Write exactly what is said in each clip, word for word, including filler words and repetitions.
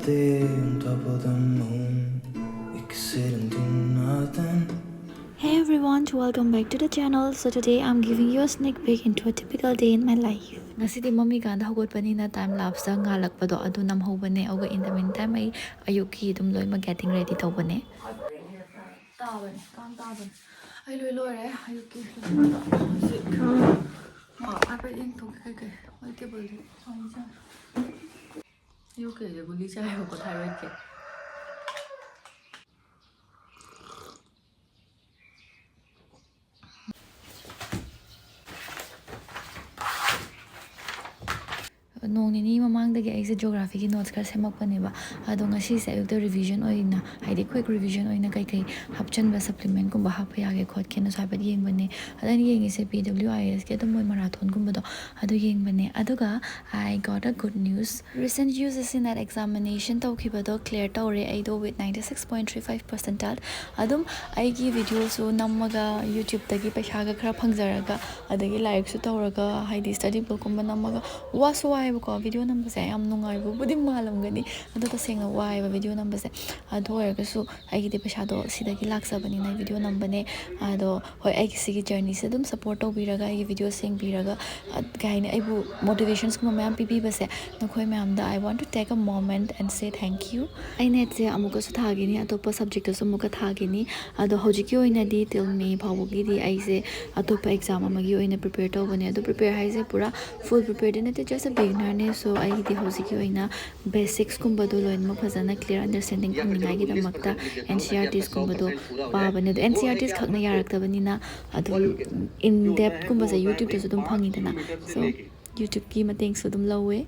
Stay on top of the moon. We could sit and do nothing. Hey everyone, welcome back to the channel. So today I'm giving you a sneak peek into a typical day in my life. ꯉꯁꯤꯗꯤ ꯃꯝꯃꯤꯀꯥꯟꯗ ꯍꯧꯒꯠꯄꯅꯤꯅ time lapse ꯇ ꯉꯥꯜꯂꯛꯄꯗꯣ ꯑꯗꯨ ꯅꯝꯍꯧꯕꯅꯦ꯫ ꯑꯗꯨꯒ in the meantime ꯑꯩ ꯑꯌꯨꯛꯀꯤ ꯑꯗꯨꯝ ꯂꯣꯏꯅꯃꯛ getting ready ꯇꯧꯕꯅꯦ꯫ ꯇꯥꯕꯅꯦ, ꯀꯥꯡ ꯇꯥꯕꯅꯦ꯫ ꯑꯩ ꯂꯣꯏ ꯂꯣꯏꯔꯦ ꯑꯌꯨꯛꯀꯤ꯫ ꯍꯧꯖꯤꯛ ꯍꯥꯏꯐꯦꯠ ꯌꯦꯡꯊꯣꯛꯀꯦ ꯀꯩꯀꯩ꯫ ꯃꯣꯏ ꯇꯦꯕꯜꯗꯨ ꯊꯝꯖꯥꯠꯂ꯫ ꯑꯌꯨꯛꯀꯤꯗꯤ ꯒꯨꯂꯤ ꯆꯥꯏꯌꯦꯕꯀꯣ thyroid ꯀꯤ꯫ ꯅꯣꯡ ꯅꯤꯅꯤ ꯃꯃꯥꯡꯗꯒꯤ ꯑꯩꯁꯦ geography ꯒꯤ notes ꯈꯔ ꯁꯦꯝꯃꯛꯄꯅꯦꯕ꯫ ꯑꯗꯣ ꯉꯁꯤꯁꯦ ꯑꯌꯨꯛꯇ revision ꯑꯣꯏꯅ, ꯍꯥꯏꯗꯤ quick revision ꯑꯣꯏꯅ ꯀꯩꯀꯩ ꯍꯥꯞꯆꯟꯕ supplement ꯀꯨꯝꯕ ꯍꯥꯞꯄ ꯌꯥꯒꯦ ꯈꯣꯠꯀꯦꯅꯁꯨ ꯍꯥꯏꯐꯦꯠ ꯌꯦꯡꯕꯅꯦ꯫ ꯑꯗ ꯑꯩꯅ ꯌꯦꯡꯉꯤꯁꯦ P W I S ꯀꯤ ꯑꯗꯨꯝ ꯃꯣꯏ marathon ꯒꯨꯝꯕꯗꯣ ꯑꯗꯨ ꯌꯦꯡꯕꯅꯦ꯫ ꯑꯗꯨꯒ I got a good news. Recent U G C NET examination ꯇꯧꯈꯤꯕꯗꯣ clear ꯇꯧꯔꯦ ꯑꯩꯗꯣ with ninety six point three five percentile꯫ ꯑꯗꯨꯝ ꯑꯩꯒꯤ video ꯁꯨ ꯅꯝꯃꯒ YouTube ꯇꯒꯤ ꯄꯩꯁꯥꯒ ꯈꯔ ꯐꯪꯖꯔꯒ, ꯑꯗꯒꯤ ꯂꯥꯏꯔꯤꯛꯁꯨ ꯇꯧꯔꯒ, ꯍꯥꯏꯗꯤ study vlog ꯀꯨꯝꯕ ꯅꯝꯃꯒ, ꯋꯥꯁꯨ ꯋꯥꯏꯌꯦꯕꯀꯣ꯫ Video ꯅꯝꯕꯁꯦ ꯌꯥꯝ ꯅꯨꯡꯉꯥꯏꯕꯕꯨꯗꯤ ꯃꯥꯜꯂꯝꯒꯅꯤ, ꯑꯗꯣ ꯇꯁꯦꯡꯅ ꯋꯥꯏꯌꯦꯕ video ꯅꯝꯕꯁꯦ꯫ ꯑꯗꯨ ꯑꯣꯏꯔꯒꯁꯨ ꯑꯩꯒꯤꯗꯤ ꯄꯩꯁꯥꯗꯣ ꯁꯤꯗꯒꯤ ꯂꯥꯛꯆꯕꯅꯤꯅ video ꯅꯝꯕꯅꯦ꯫ ꯑꯗꯣ ꯍꯣꯏ, ꯑꯩꯒꯤ ꯁꯤꯒꯤ journey ꯁꯦ ꯑꯗꯨꯝ support ꯇꯧꯕꯤꯔꯒ, ꯑꯩꯒꯤ video ꯁ ꯌꯦꯡꯕꯤꯔꯒ, ꯑ, ꯀꯩ ꯍꯥꯏꯅꯤ, ꯑꯩꯕꯨ motivations ꯀꯨꯝꯕ ꯃꯌꯥꯝ ꯄꯤꯕꯤꯕꯁꯦ, ꯅꯈꯣꯏ ꯃꯌꯥꯝꯗ I want to take a moment and say thank you. ꯑꯩ NET ꯁꯦ ꯑꯃꯨꯛꯀꯁꯨ ꯊꯥꯒꯤꯅꯤ, ꯑꯇꯣꯞꯄ subject ꯇꯁꯨ ꯑꯃꯨꯛꯀ ꯊꯥꯒꯤꯅꯤ꯫ ꯑꯗꯣ ꯍꯧꯖꯤꯛꯀꯤ ꯑꯣꯏꯅꯗꯤ till May ꯐꯥꯎꯕꯒꯤꯗꯤ ꯑꯩꯁꯦ ꯑꯇꯣꯞꯄ exam ꯑꯃꯒꯤ ꯑꯣꯏꯅ prepare ꯇꯧꯕꯅꯦ꯫ ꯑꯗꯣ prepare ꯍꯥꯏꯁꯦ ꯄꯨꯔꯥ full prepare ꯗꯤ ꯅꯠꯇꯦ, just a beginner ꯅꯦ꯫ So ꯑꯩꯒꯤꯗꯤ ꯍꯧꯖꯤꯛꯀꯤ ꯑꯣꯏꯅ basics ꯀꯨꯝꯕꯗꯣ ꯂꯣꯏꯅꯃꯛ ꯐꯖꯅ clear understanding ꯐꯪꯅꯤꯡꯉꯥꯏꯒꯤꯗꯃꯛꯇ N C E R Ts ꯀꯨꯝꯕꯗꯣ ꯄꯥꯕꯅꯦ꯫ ꯑꯗꯣ N C E R Ts ꯈꯛꯅ ꯌꯥꯔꯛꯇꯕꯅꯤꯅ ꯑꯗꯨꯝ in depth ꯀꯨꯝꯕꯁꯦ YouTube ꯇꯁꯨ ꯑꯗꯨꯝ ꯐꯪꯉꯤꯗꯅ꯫ So YouTube ꯀꯤ ꯃꯇꯦꯡꯁꯨ ꯑꯗꯨꯝ ꯂꯧꯋꯦ꯫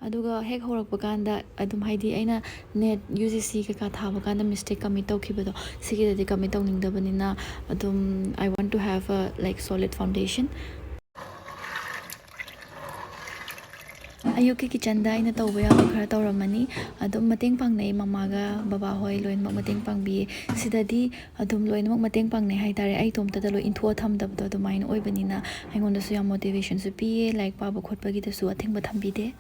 ꯑꯗꯨꯒ ꯍꯦꯛ ꯍꯧꯔꯛꯄ ꯀꯥꯟꯗ ꯑꯗꯨꯝ, ꯍꯥꯏꯗꯤ, ꯑꯩꯅ NET U G C ꯀꯩꯀꯥ ꯊꯥꯕ ꯀꯥꯟꯗ mistake commit ꯇꯧꯈꯤꯕꯗꯣ, ꯁꯤꯒꯤꯗꯗꯤ commit ꯇꯧꯅꯤꯡꯗꯕꯅꯤꯅ ꯑꯗꯨꯝ I want to have a, like, solid foundation. ꯑꯌꯨꯛꯀꯤ kitchen ꯗ ꯑꯩꯅ ꯇꯧꯕ ꯌꯥꯕ ꯈꯔ ꯇꯧꯔꯝꯃꯅꯤ꯫ ꯑꯗꯨꯝ ꯃꯇꯦꯡ ꯄꯥꯡꯅꯩ, ꯃꯃꯥꯒ ꯕꯕꯥ ꯍꯣꯏ ꯂꯣꯏꯅꯃꯛ ꯃꯇꯦꯡ ꯄꯥꯡꯕꯤꯌꯦ꯫ ꯁꯤꯗꯗꯤ ꯑꯗꯨꯝ ꯂꯣꯏꯅꯃꯛ ꯃꯇꯦꯡ ꯄꯥꯡꯅꯩ ꯍꯥꯏꯇꯥꯔꯦ꯫ ꯑꯩ ꯏꯇꯣꯝꯇꯗ ꯂꯣꯏ ꯏꯟꯊꯣꯛꯑ ꯊꯝꯗꯕꯗꯣ ꯑꯗꯨꯃꯥꯏꯅ ꯑꯣꯏꯕꯅꯤꯅ ꯑꯩꯉꯣꯟꯗꯁꯨ ꯌꯥꯝ motivation ꯁꯨ ꯄꯤꯌꯦ, ꯂꯥꯏꯔꯤꯛ ꯄꯥꯕ ꯈꯣꯠꯄꯒꯤꯗꯁꯨ ꯑꯊꯤꯡꯕ ꯊꯝꯕꯤꯗꯦ꯫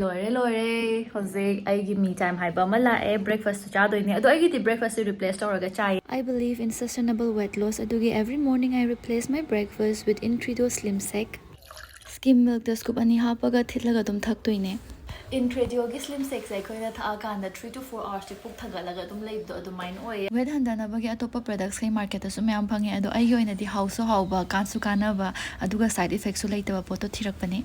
ꯂꯣꯏꯔꯦ, ꯂꯣꯏꯔꯦ꯫ ꯍꯧꯖꯤꯛ ꯑꯩꯒꯤ me time ꯍꯥꯏꯕ ꯑꯃ ꯂꯥꯛꯑꯦ꯫ Breakfast ꯆꯥꯗꯣꯏꯅꯦ꯫ ꯑꯗꯣ ꯑꯩꯒꯤꯗꯤ breakfast replace ꯇꯧꯔꯒ ꯆꯥꯏ꯫ I believe in sustainable weight loss, ꯑꯗꯨꯒꯤ every morning I replace my breakfast with Intredigo Slim Sec. Skim milkꯇ scoop ꯑꯅꯤ ꯍꯥꯞꯄꯒ ꯊꯤꯠꯂꯒ ꯑꯗꯨꯝ ꯊꯛꯇꯣꯏꯅꯦ꯫ Intredioꯒꯤ Slim Secꯁꯦ ꯑꯩꯈꯣꯏꯅ ꯊꯛꯑꯀꯥꯟꯗ three to four hoursꯇꯤ ꯄꯨꯛ ꯊꯟꯒꯠꯂꯒ ꯑꯗꯨꯝ ꯂꯩꯕꯗꯣ ꯑꯗꯨꯃꯥꯏꯅ ꯑꯣꯏꯌꯦ꯫ Weight ꯍꯟꯊꯅꯕꯒꯤ ꯑꯇꯣꯞꯄ productsꯈꯩ marketꯇꯁꯨ ꯃꯌꯥꯝ ꯐꯪꯉꯦ, ꯑꯗꯣ ꯑꯩꯒꯤ ꯑꯣꯏꯅꯗꯤ ꯍꯥꯎꯁꯨ ꯍꯥꯎꯕ, ꯀꯥꯟꯁꯨ ꯀꯥꯟꯅꯕ, ꯑꯗꯨꯒ side effectꯁꯨ ꯂꯩꯇꯕ ꯄꯣꯠꯇꯣ ꯊꯤꯔꯛꯄꯅꯦ꯫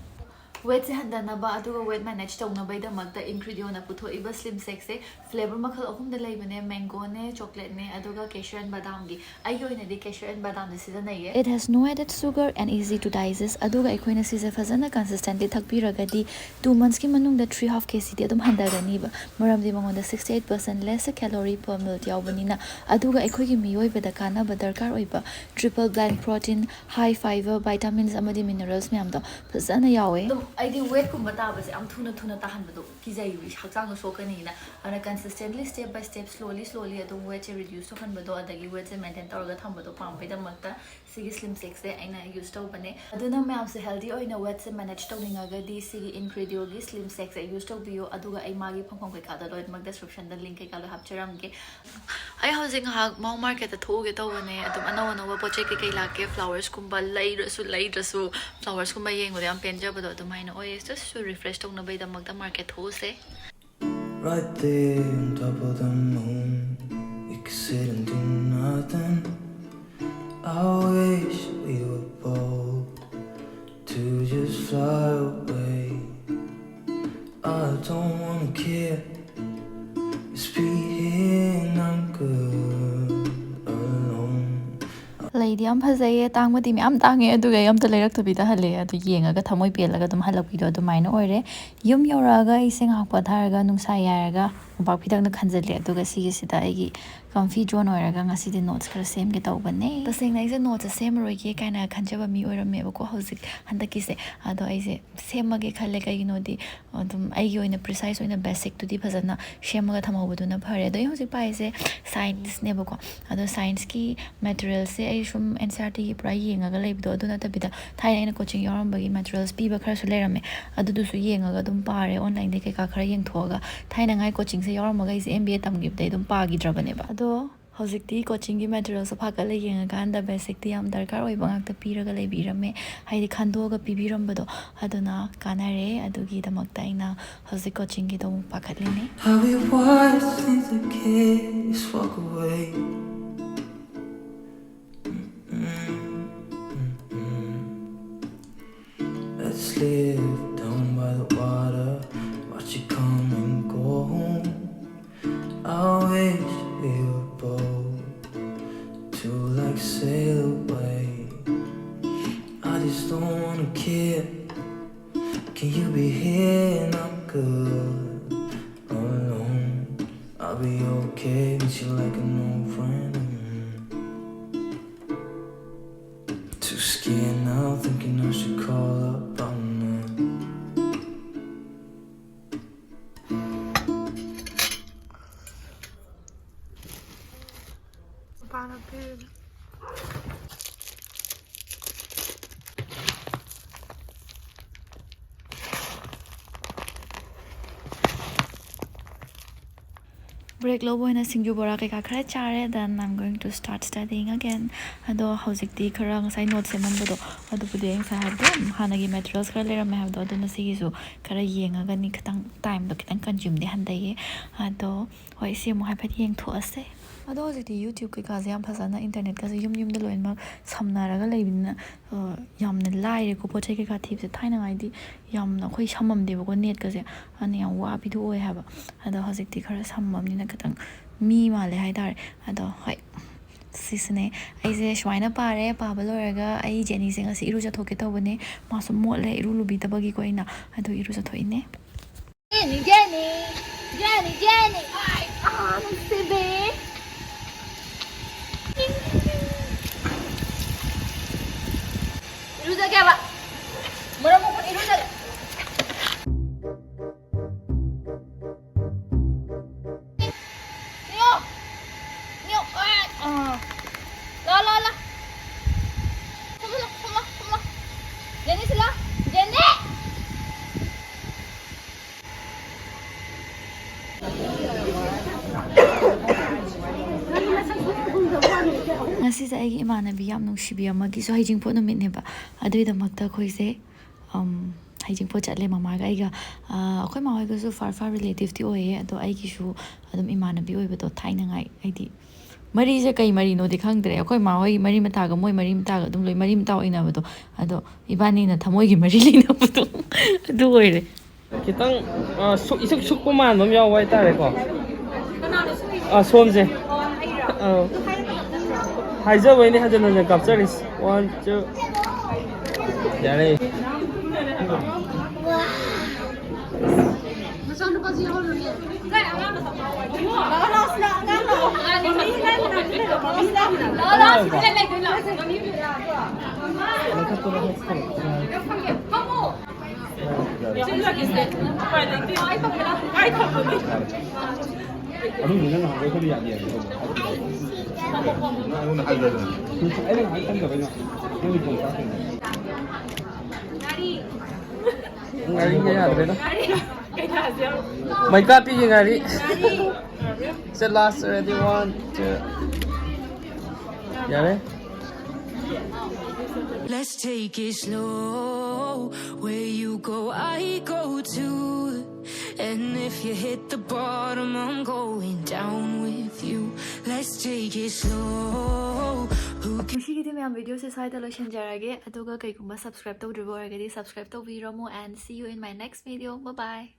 Weightꯁꯦ ꯍꯟꯊꯅꯕ ꯑꯗꯨꯒ weight manage ꯇꯧꯅꯕꯒꯤꯗꯃꯛꯇ Intredioꯅ ꯄꯨꯊꯣꯛꯏꯕ Slim Secꯁꯦ flavour ꯃꯈꯜ ꯑꯍꯨꯝꯗ ꯂꯩꯕꯅꯦ, mangoꯅꯦ, chocolateꯅꯦ, ꯑꯗꯨꯒ cashew and ꯕꯗꯥꯝꯒꯤ꯫ ꯑꯩꯒꯤ ꯑꯣꯏꯅꯗꯤ cashew and ꯕꯗꯥꯝꯁꯦ ꯁꯤꯖꯤꯟꯅꯩꯌꯦ꯫ It has no added sugar and easy to digest, ꯑꯗꯨꯒ ꯑꯩꯈꯣꯏꯅ ꯁꯤꯁꯦ ꯐꯖꯅ consistently ꯊꯛꯄꯤꯔꯒꯗꯤ two monthsꯀꯤ ꯃꯅꯨꯡꯗ three half kgꯗꯤ ꯑꯗꯨꯝ ꯍꯟꯊꯒꯅꯤꯕ, ꯃꯔꯝꯗꯤ ꯃꯉꯣꯟꯗ sixty eight percent less calorie per meal ꯌꯥꯎꯕꯅꯤꯅ꯫ ꯑꯗꯨꯒ ꯑꯩꯈꯣꯏꯒꯤ ꯃꯤꯑꯣꯏꯕꯗ ꯀꯥꯟꯅꯕ ꯗꯔꯀꯥꯔ ꯑꯣꯏꯕ triple plant protein, high fibre, vitamins ꯑꯃꯗꯤ minerals ꯃꯌꯥꯝꯗꯣ ꯐꯖꯅ ꯌꯥꯎꯋꯦ꯫ ꯑꯗꯨꯝ ꯑꯩꯗꯤ weightꯀꯨꯝꯕ ꯇꯥꯕꯁꯦ ꯌꯥꯝ ꯊꯨꯅ ꯊꯨꯅ ꯇꯥꯍꯟꯕꯗꯣ ꯀꯤꯖꯩꯕ, ꯍꯛꯆꯥꯡꯗꯣ ꯁꯣꯛꯀꯅꯤꯅ꯫ ꯑꯗꯨꯅ consistently, step by step, slowly slowly ꯑꯗꯨꯝ weightꯁꯦ reduce ꯇꯧꯍꯟꯕꯗꯣ, ꯑꯗꯒꯤ weightꯁꯦ maintain ꯇꯧꯔꯒ ꯊꯝꯕꯗꯣ ꯄꯥꯝꯕꯩꯗꯃꯛꯇ ꯁꯤꯒꯤ Slim Secꯁꯦ ꯑꯩꯅ use ꯇꯧꯕꯅꯦ꯫ ꯑꯗꯨꯅ ꯃꯌꯥꯝꯁꯦ healthy ꯑꯣꯏꯅ weightꯁꯦ manage ꯇꯧꯅꯤꯡꯉꯒꯗꯤ ꯁꯤꯒꯤ Intredioꯒꯤ Slim Secꯁꯦ use ꯇꯧꯕꯤꯌꯣ, ꯑꯗꯨꯒ ꯑꯩ ꯃꯥꯒꯤ ꯐꯪꯐꯝ ꯀꯩꯀꯥꯗꯣ ꯂꯣꯏꯅꯃꯛ descriptionꯗ link ꯀꯩꯀꯥ ꯂꯣꯏ ꯍꯥꯞꯆꯔꯝꯒꯦ꯫ ꯑꯩ ꯍꯧꯖꯤꯛ ꯉꯥꯏꯍꯥꯛ Mount Marketꯇ ꯊꯣꯛꯎꯒꯦ ꯇꯧꯕꯅꯦ꯫ ꯑꯗꯨꯝ ꯑꯅꯧ ꯑꯅꯧꯕ ꯄꯣꯠ ꯆꯩ ꯀꯩꯀꯩ ꯂꯥꯛꯀꯦ, flowersꯀꯨꯝꯕ ꯂꯩꯔꯁꯨ ꯂꯩꯗ꯭ꯔꯁꯨ flowersꯀꯨꯝꯕ ꯌꯦꯡꯕꯗꯣ ꯌꯥꯝ ꯄꯦꯟꯖꯕꯗꯣ ꯑꯗꯨꯃꯥꯏꯅ ꯑꯣꯏꯌꯦ꯫ Just to refresh ꯇꯧꯅꯕꯒꯤꯗꯃꯛꯇ market ꯊꯣꯛꯎꯁꯦ꯫ Right there on top of the moon, we could sit and do nothing. I wish we were bold to just fly away. I don't wanna care, just be here and I'm good alone. ꯂꯩꯗꯤ ꯌꯥꯝ ꯐꯖꯩꯌꯦ, ꯇꯥꯡꯕꯗꯤ ꯃꯌꯥꯝ ꯇꯥꯡꯉꯦ, ꯑꯗꯨꯒ ꯑꯩ ꯑꯝꯇ ꯂꯩꯔꯛꯇꯕꯤꯗ ꯍꯜꯂꯛꯑꯦ꯫ ꯑꯗꯨ ꯌꯦꯡꯉꯒ ꯊꯃꯣꯏ ꯄꯦꯜꯂꯒ ꯑꯗꯨꯝ ꯍꯜꯂꯛꯄꯤꯗꯣ ꯑꯗꯨꯃꯥꯏꯅ ꯑꯣꯏꯔꯦ꯫ ꯌꯨꯝ ꯌꯧꯔꯛꯑꯒ ꯑꯩꯁꯦ ꯉꯥꯏꯍꯥꯛ ꯄꯣꯊꯥꯔꯒ ꯅꯨꯡꯁꯥ ꯌꯥꯏꯔꯒ ꯃꯣꯝꯄꯥꯛ ꯐꯤꯗꯛꯅ ꯈꯟꯖꯤꯜꯂꯦ꯫ ꯑꯗꯨꯒ ꯁꯤꯒꯤꯁꯤꯗ ꯑꯩꯒꯤ comfy zone ꯑꯣꯏꯔꯒ ꯉꯁꯤꯗꯤ notes ꯈꯔ ꯁꯦꯝꯒꯦ ꯇꯧꯕꯅꯦ꯫ ꯇꯁꯦꯡꯅ ꯑꯩꯁꯦ notes ꯁꯦꯝꯃꯔꯣꯏꯒꯦ ꯀꯥꯏꯅ ꯈꯟꯖꯕ ꯃꯤ ꯑꯣꯏꯔꯝꯃꯦꯕꯀꯣ ꯍꯧꯖꯤꯛ ꯍꯟꯗꯛꯀꯤꯁꯦ꯫ ꯑꯗꯣ ꯑꯩꯁꯦ ꯁꯦꯝꯃꯒꯦ ꯈꯜꯂꯦ꯫ ꯀꯩꯒꯤꯅꯣꯗꯤ ꯑꯗꯨꯝ ꯑꯩꯒꯤ ꯑꯣꯏꯅ precise ꯑꯣꯏꯅ basicꯇꯨꯗꯤ ꯐꯖꯅ ꯁꯦꯝꯃꯒ ꯊꯝꯍꯧꯕꯗꯨꯅ ꯐꯔꯦ꯫ ꯑꯗꯣ ꯑꯩ ꯍꯧꯖꯤꯛ ꯄꯥꯏꯁꯦ scienceꯅꯦꯕꯀꯣ꯫ ꯑꯗꯣ scienceꯀꯤ materialꯁꯦ ꯑꯩ ꯁꯨꯝ NCERTꯒꯤ ꯄꯨꯔꯥ ꯌꯦꯡꯉꯒ ꯂꯩꯕꯗꯣ ꯑꯗꯨ ꯅꯠꯇꯕꯤꯗ, ꯊꯥꯏꯅ ꯑꯩꯅ coaching ꯌꯥꯎꯔꯝꯕꯒꯤ materials ꯄꯤꯕ ꯈꯔꯁꯨ ꯂꯩꯔꯝꯃꯦ꯫ ꯑꯗꯨꯗꯨꯁꯨ ꯌꯦꯡꯉꯒ ꯑꯗꯨꯝ ꯄꯥꯔꯦ, onlineꯗꯒꯤ ꯀꯩꯀꯥ ꯈꯔ ꯌꯦꯡꯊꯣꯛꯑꯒ꯫ ꯊꯥꯏꯅꯉꯥꯏ coachingꯁꯦ ꯌꯥꯎꯔꯝꯃꯒ ꯑꯩꯁꯦ MBA ꯇꯝꯈꯤꯕꯗꯩ ꯑꯗꯨꯝ ꯄꯥꯈꯤꯗ꯭ꯔꯕꯅꯦꯕ꯫ ꯑꯗꯣ ꯍꯧꯖꯤꯛꯇꯤ coachingꯒꯤ materialꯁꯦ ꯐꯥꯒꯠꯂ ꯌꯦꯡꯉꯀꯥꯟꯗ basicꯇꯤ ꯌꯥꯝ ꯗꯔꯀꯥꯔ ꯑꯣꯏꯕ ꯉꯥꯛꯇ ꯄꯤꯔꯒ ꯂꯩꯕꯤꯔꯝꯃꯦ, ꯍꯥꯏꯗꯤ ꯈꯟꯗꯣꯛꯑꯒ ꯄꯤꯕꯤꯔꯝꯕꯗꯣ꯫ ꯑꯗꯨꯅ ꯀꯥꯟꯅꯔꯦ꯫ ꯑꯗꯨꯒꯤꯗꯃꯛꯇ ꯑꯩꯅ ꯍꯧꯖꯤꯛ coachingꯒꯤꯗꯣ ꯑꯃꯨꯛ ꯄꯥꯈꯠꯂꯤꯅꯦ꯫ I'll be washed since the kids walk away. Mm-mm, mm-mm. Let's live down by the water, watch it come and go home. I wish we were bold, to like sail away. I just don't wanna care. Can you be here and I'm good alone? I'll be okay with you like an old friend. Too scared now, thinking I should call up on her. Break ꯂꯧꯕ ꯑꯣꯏꯅ ꯁꯤꯡꯖꯨ ꯕꯣꯔꯥ ꯀꯩꯀꯥ ꯈꯔ ꯆꯥꯔꯦ, then I'm going to start studying again. ꯑꯗꯣ ꯍꯧꯖꯤꯛꯇꯤ ꯈꯔ ꯉꯁꯥꯏ notes ꯁꯦꯝꯃꯝꯕꯗꯣ, ꯑꯗꯨꯕꯨꯗꯤ ꯑꯩ ꯉꯁꯥꯏ ꯍꯥꯏꯕꯗꯣ ꯌꯥꯝ ꯍꯥꯟꯅꯒꯤ materials ꯈꯔ ꯂꯩꯔꯝꯃꯦ ꯍꯥꯏꯕꯗꯣ, ꯑꯗꯨꯅ ꯁꯤꯒꯤꯁꯨ ꯈꯔ ꯌꯦꯡꯉꯒꯅꯤ, ꯈꯤꯇꯪ timeꯗꯣ ꯈꯤꯇꯪ consumeꯗꯤ ꯍꯟꯊꯩꯌꯦ꯫ ꯑꯗꯣ ꯍꯣꯏ, ꯁꯤ ꯑꯃꯨꯛ ꯍꯥꯏꯐꯦꯠ ꯌꯦꯡꯊꯣꯛꯑꯁꯦ꯫ ꯑꯗꯣ ꯍꯧꯖꯤꯛꯇꯤ YouTube ꯀꯩꯀꯥꯁꯦ ꯌꯥꯝ ꯐꯖꯅ, internetꯀꯁꯦ ꯌꯨꯝ ꯌꯨꯝꯗ ꯂꯣꯏꯅꯃꯛ ꯁꯝꯅꯔꯒ ꯂꯩꯕꯅꯤꯅ, ꯑ, ꯌꯥꯝꯅ ꯂꯥꯏꯔꯦꯀꯣ ꯄꯣꯠ ꯆꯩ ꯀꯩꯀꯥ ꯊꯤꯕꯁꯦ꯫ ꯊꯥꯏꯅꯉꯥꯏꯗꯤ ꯌꯥꯝꯅ ꯑꯩꯈꯣꯏ ꯁꯝꯃꯝꯗꯦꯕꯀꯣ netꯀꯁꯦ, ꯑꯗꯨꯅ ꯌꯥꯝ ꯋꯥꯕꯤꯗꯣ ꯑꯣꯏ ꯍꯥꯏꯕ꯫ ꯑꯗꯣ ꯍꯧꯖꯤꯛꯇꯤ ꯈꯔ ꯁꯝꯃꯕꯅꯤꯅ ꯈꯤꯇꯪ ꯃꯤ ꯃꯥꯜꯂꯦ ꯍꯥꯏꯇꯥꯔꯦ꯫ ꯑꯗꯣ ꯍꯣꯏ, ꯁꯤꯁꯤꯅꯦ꯫ ꯑꯩꯁꯦ ꯁꯨꯃꯥꯏꯅ ꯄꯥꯔꯦ, ꯄꯥꯕ ꯂꯣꯏꯔꯒ ꯑꯩ ꯖꯦꯅꯤꯁꯦ ꯉꯁꯤ ꯏꯔꯨꯖꯊꯣꯛꯀꯦ ꯇꯧꯕꯅꯦ꯫ ꯃꯥꯁꯨ ꯃꯣꯠꯂꯦ ꯏꯔꯨ ꯂꯨꯕꯤꯗꯕꯒꯤꯀꯣ ꯑꯩꯅ, ꯑꯗꯨ ꯏꯔꯨꯖꯊꯣꯛꯏꯅꯦ꯫ ꯖꯦꯅꯤ, ꯖꯦꯅꯤ꯫ ꯖꯦꯅꯤ, ꯖꯦꯅꯤ! ꯑꯥꯏ, ꯑꯥ, ꯅꯨꯡꯁꯤꯕꯤ! ꯏꯔꯨꯖꯒꯦꯕ꯫ ꯃꯔꯝ ꯃꯣꯛꯄꯅ ꯏꯔꯨꯖꯒꯦ꯫ ꯅꯤꯌꯣ! ꯅꯤꯌꯣ! ꯑꯥ! ꯑꯥ! ꯂꯥ, ꯂꯥ, ꯂꯥ! ꯐꯝꯃꯣ, ꯐꯝꯃꯣ, ꯐꯝꯃꯣ! ꯖꯦꯅꯤ, ꯁꯤ ꯂꯥ! ꯖꯦꯅꯤ! ꯉꯁꯤꯁꯦ ꯑꯩꯒꯤ ꯏꯃꯥꯟꯅꯕꯤ ꯌꯥꯝ ꯅꯨꯡꯁꯤꯕꯤ ꯑꯃꯒꯤꯁꯨ ꯍꯩꯖꯤꯡꯄꯣꯠ ꯅꯨꯃꯤꯠꯅꯦꯕ꯫ ꯑꯗꯨꯒꯤꯗꯃꯛꯇ ꯑꯩꯈꯣꯏꯁꯦ, ꯑꯝ, ꯍꯩꯖꯤꯡꯄꯣꯠ ꯆꯠꯂꯦ ꯃꯃꯥꯒ ꯑꯩꯒ꯫ ꯑ, ꯑꯩꯈꯣꯏ ꯃꯥ ꯍꯣꯏꯒꯁꯨ far far relative ꯇꯤ ꯑꯣꯏꯌꯦ, ꯑꯗꯣ ꯑꯩꯒꯤꯁꯨ ꯑꯗꯨꯝ ꯏꯃꯥꯟꯅꯕꯤ ꯑꯣꯏꯕꯗꯣ ꯊꯥꯏꯅꯉꯥꯏ, ꯍꯥꯏꯗꯤ ꯃꯔꯤꯁꯦ ꯀꯩ ꯃꯔꯤꯅꯣꯗꯤ ꯈꯪꯗ꯭ꯔꯦ꯫ ꯑꯩꯈꯣꯏ ꯃꯥ ꯍꯣꯏ ꯃꯔꯤ ꯃꯇꯥꯒ ꯃꯣꯏ ꯃꯔꯤ ꯃꯇꯥꯒ ꯑꯗꯨꯝ ꯂꯣꯏ ꯃꯔꯤ ꯃꯇꯥ ꯑꯣꯏꯅꯕꯗꯣ, ꯑꯗꯣ ꯏꯕꯥꯅꯤꯅ ꯊꯃꯣꯏꯒꯤ ꯃꯔꯤ ꯂꯩꯅꯕꯗꯣ ꯑꯗꯨ ꯑꯣꯏꯔꯦ꯫ ꯈꯤꯇꯪ, ꯑ, ꯁꯨꯛ-, ꯏꯁꯨꯛ ꯁꯨꯛꯄ ꯃꯥꯟꯕ ꯑꯃ ꯌꯥꯎꯕ ꯍꯥꯏꯇꯥꯔꯦꯀꯣ꯫ ꯑ, ꯁꯣꯝꯁꯦ꯫ ꯑ, ꯍꯥꯏꯖꯕꯩꯅꯦ ꯍꯟꯖꯟ ꯍꯟꯖꯟ ꯀꯥꯞꯆꯔꯤꯁꯦ꯫ One, two. ꯌꯥꯔꯦ꯫ ꯑꯗꯨꯝꯗꯤ ꯅꯪ ꯅꯍꯥꯟꯒꯩ ꯑꯩꯈꯣꯏꯗ ꯌꯥꯗꯦ ꯍꯥꯏꯕꯗꯣ꯫ ꯅꯪ ꯑꯩꯉꯣꯟꯗ ꯍꯥꯏꯕ꯭ꯔꯥ ꯑꯗꯨꯝ? ꯑꯩꯅ ꯉꯥꯏꯍꯥꯛ ꯈꯪꯗꯕꯩꯅꯦ꯫ ꯅꯪꯒꯤ ꯐꯣꯟ ꯄꯥꯏꯔꯛꯇ꯭ꯔꯤꯅꯦ꯫ ꯉꯥꯔꯤꯒ ꯌꯥꯗ꯭ꯔꯦꯗ꯫ ꯃꯩꯀꯥꯞꯄꯤꯒꯤ ꯉꯥꯔꯤ꯫ ꯁꯦ, last, ready, one, two. ꯌꯥꯔꯦ? Let's take it slow. Where you go, I go too. And if you hit the bottom, I'm going down with you. Let's take it slow. Who can ꯉꯁꯤꯒꯤꯗꯤ ꯃꯌꯥꯝ video ꯁꯦ ꯁ꯭ꯋꯥꯏꯗ ꯂꯣꯏꯁꯤꯟꯖꯔꯒꯦ, ꯑꯗꯨꯒ ꯀꯩꯒꯨꯝꯕ subscribe ꯇꯧꯗ꯭ꯔꯤꯕ ꯑꯣꯏꯔꯒꯗꯤ subscribe ꯇꯧꯕꯤꯔꯝꯃꯣ, and see you in my next video. Bye bye.